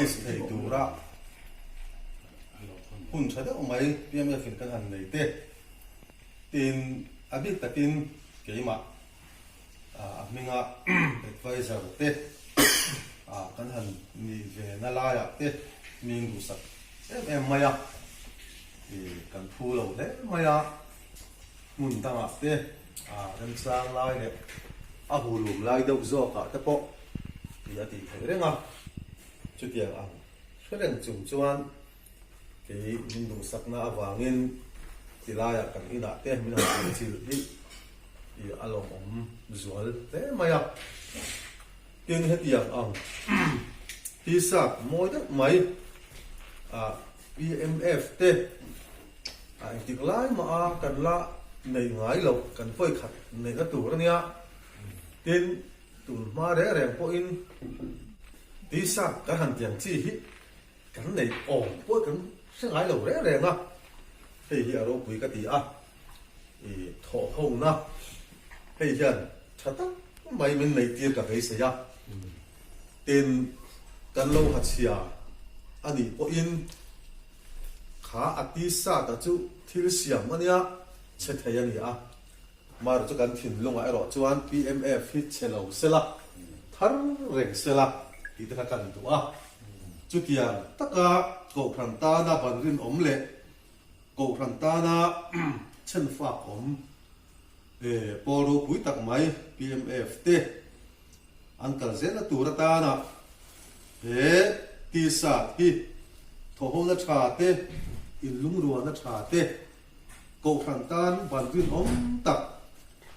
Release thei tura hun tha deuh mai PMF in kan han nei te. Tin, a bik takin keimah a hminga advisor te kan han nih ve na laiah te min duhsak em em mai a, kan phu lo hle mai a, hmun dangah te remchang lai leh a hulum lai deuh zawkah te pawh tih a tih theih reng a, chutiang ang hre reng chung chuan Kei min duhsakna avangin tilaiah kan inah te min han tih chilh hi i a lawmawm zual hle mai a. Tin, hetiang ang t-shirt mawi deuh mai ah PMF te ah engtik lai mah a kan la nei ngai loh kan vawikhat neihna tur a nia. Tin, tun hma reng reng pawhin t-shirt kan han tiang chi hi Kan nei awm pawh kan hre ngai lo reng reng a, hei hi a ropui ka ti a, i thawh hona hei hian tha tak mai min neih tir ka beisei a, tin kan lo ha chhia a nih pawhin kha a t-shirt a chu thil siam a nia chhe thei a ni a. Mar chu kan thinlungah erawh chuan PMF hi chhe lo sela, thar reng sela tih te kha kan duh a. Chutiang taka Kohhran tana ban rinawm leh Kohhran tana chhenfak awm pawl ropui tak mai PMF te an kal zelna tur atana he t-shirt hi thawhhona tha te, inlungrualna tha te, Kohhran tan ban rinawm tak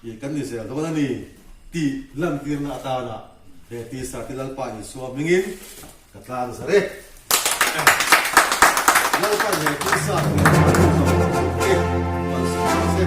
i kan ni zel dawn a ni tih lantirna atana he tisa te Lalpa Isua hmingin ka tlang zar e. Lalpan he tisa te malsawm te malsawm se.